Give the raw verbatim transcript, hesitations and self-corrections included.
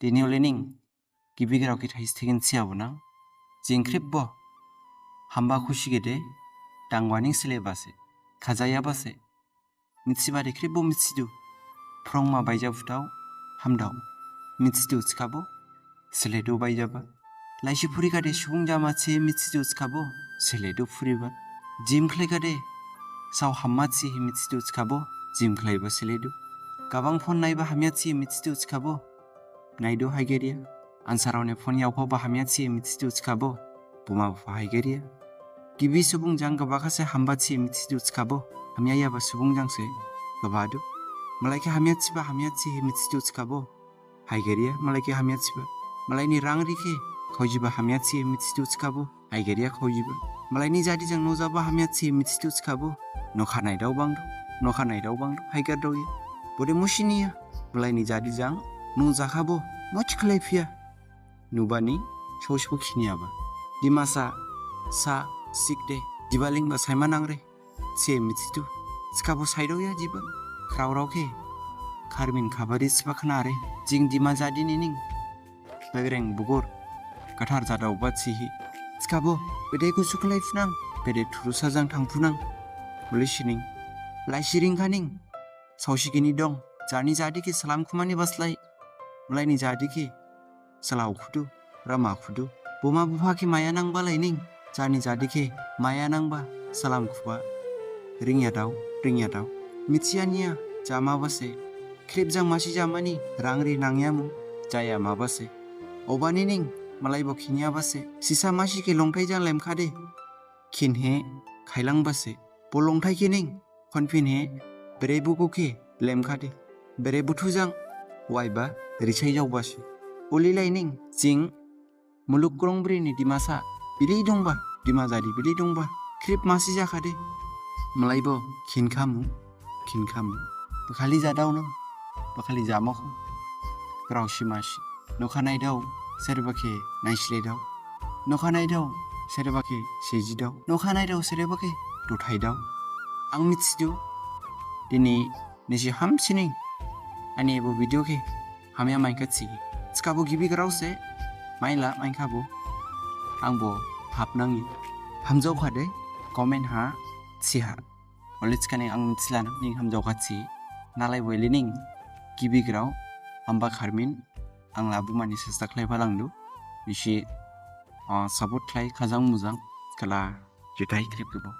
Dini ole ning gibi grao khe thaisi thigin siyabo nang. Jing khrip bo hamba khusi gede dangba ning sele base, khajaya base. Mithiba de khrip bo mithidu. Phrongma baija phutao hamdao mithidu thikhabo seledu baijaba. Laisi phuri khade subung jama thihi mithidu thikhabo seledu phuriba. Gym khlai khade sao hamma thihi mithidu thikhabo gym khlaiba seledu. Gabang phone naiba hamya thihi mithidu thikhabo naidu haigeria. Ansarao ne phone yaophaba hamya thihi mithidu thikhabo buma bupha haigeria. Gibi subung jang gabakha se hamba thihi mithidu thikhabo hamyayaba subung jang se gabadu. Malai khe hamya thiba hamya thihi mithidu thikhabo haigeria. Malai khe hamya thiba, malai ni rang ri khe khaojiba hamya thihi mithidu thikhabo haigeria khaojiba. Malai ni jadi jang nujaba hamya thihi mithidu thikhabo nokha naidao bangdao, nokha naidao bangdao haigerdaoya. Bode musiniya, malai ni jadi jang nujakhabo musi khlai phiya. Nubani saosibo khiniyaba. Dimasa sa sikde jiba lingba saima nangre thihi mithidu thikhabo saidaoya jiba. Khraorao khe kharmin khabari siba khnare. Jing Dima jadi ni ning begreng bugur gathar jadaoba thihi thikhabo bede gusu khlai phunang, bede thurusa jang thang phunang. Uli sining laisi ringkha ning saosi gini dong, jarni jadi khe salam khumani baslai malai ni jadi khe salao khudu, rama khudu. Buma bupha khe maya nangba lai ning jarni jadi khe maya nangba salam khuba ringyadao, ringyadao. Mithiya niya jama base, khrip jang masi jamani rang ri nangyamu jaya ma base. Obani ning malai bo khinya base, sisa masi khe longthai jang lemkhade khinhe khailang base. Bo longthai khe ning khonphin he bere buku khe lemkhade bere buthu jang waiba risai jaobase. Uli lai ning jing muluk grongbri ni Dimasa bili dongba, Dima jadi bili dongba, khrip masi jakhade malai bo khinkhamu, khinkhamu. Bakhali jadao nang, bakhali jamakho. Grao simasi. Nokha naidao sereba khe naisledao. Nokha naidao sereba khe sejidao. Nokha naidao sereba khe dothaidao. Ang mithidu dini nisi hamsining ani ebo video khe hamya maikha thihi. Thikhabo gibi grao se maila maikhabo angbo hapnangya. Hamjaokhade comment ha thiha. Ole thikhane ang mithila nang ning hamjaokha thihi. Nalai bo ele ning gibi grao hamba kharmin ang labumani sesta khlai phalangdu. Nisi, ah, support khlai khajang mujang khala juthai khrip khebo.